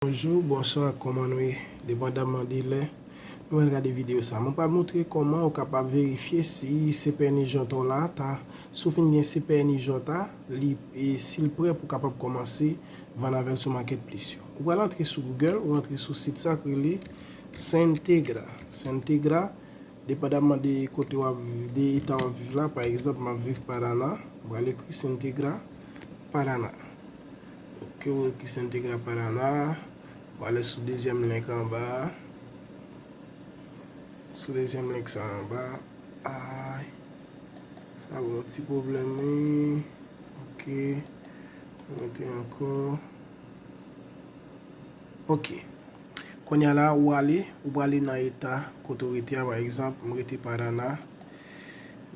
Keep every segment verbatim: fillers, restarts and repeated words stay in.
Bonjou, bonswa, kòman nou ye? Depandamman de lè nou pral gade videyo sa, mwen pral montre kòman ou kapab verifye si C P N I J A w la ta, si w fin gen C P N I J A, li, e si l prè pou w kapab kòmanse vann avè l sou Marketplace yo. Ou pral antre sou Google, ou antre sou sit sa k rele Centegra. Centegra, depandamman de kote w ap vi-, de eta w ap viv la, pa egzanp, m ap viv Paraná, m pral ekri Centegra Paraná. Ok, ou ekri Centegra Paraná, ou ale sou dezyèm link anba a. Sou dezyèm link sa anba a. Ay, sa ba yon ti pwoblèm, wi. Ok. Monte ankò. Ok. Kounye a la, ou ale, ou prale nan eta kote w rete a, pa egzanp, m rete Paraná.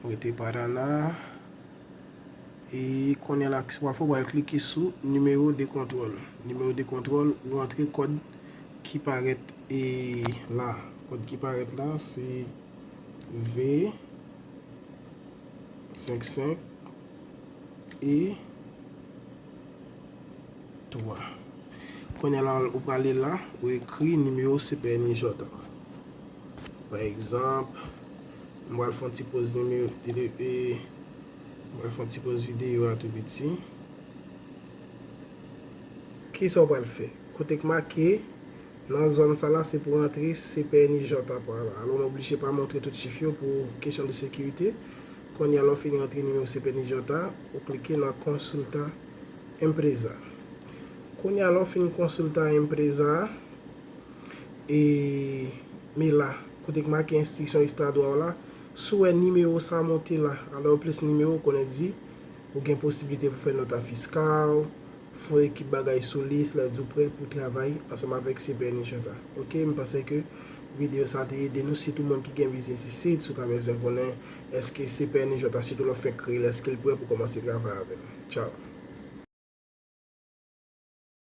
M rete Paraná. E kounye a la, kisa w pral fè, w pral klike sou nimewo de kontwòl. Nimewo de kontwòl, ou antre kòd ki parèt, e, la. Kòd ki parèt la, se V senk senk E twa. Kounye a la, ou prale la, ou ekri nimewo C P N I J A w. Pa egzanp, m pral fè yon ti poz nimewo, e, m pral fè yon ti poz videyo a tou piti. Kisa w pral fè? Kote k make, nan zòn sa la, se pou rantre C P N I J A pa w la. Alò, m oblije pa montre tout chif yo pou kesyon de sekirite. Kounye a, lè w fin rantre nimewo C P N I J A, ou klike nan Consulta Empresa. Kounye a, lè w fin Consulta Empresa, e, men la, kote k make Instrucción Estadual la, si w wè nimewo sa monte la, alò plis nimewo, konnen di, ou gen posiblite pou fè nota fiskal, fè yon ekip bagay sou li, sa vle di w prè pou travay ansanm avèk C P N I J A. Ok, m panse ke videyo sa te ede nou, sitou moun ki gen biznis isit, si w ta bezwen konnen èske C P N I J A, sitou lè w fèk kreye l, èske l prè pou kòmanse travay avè l. Tchao.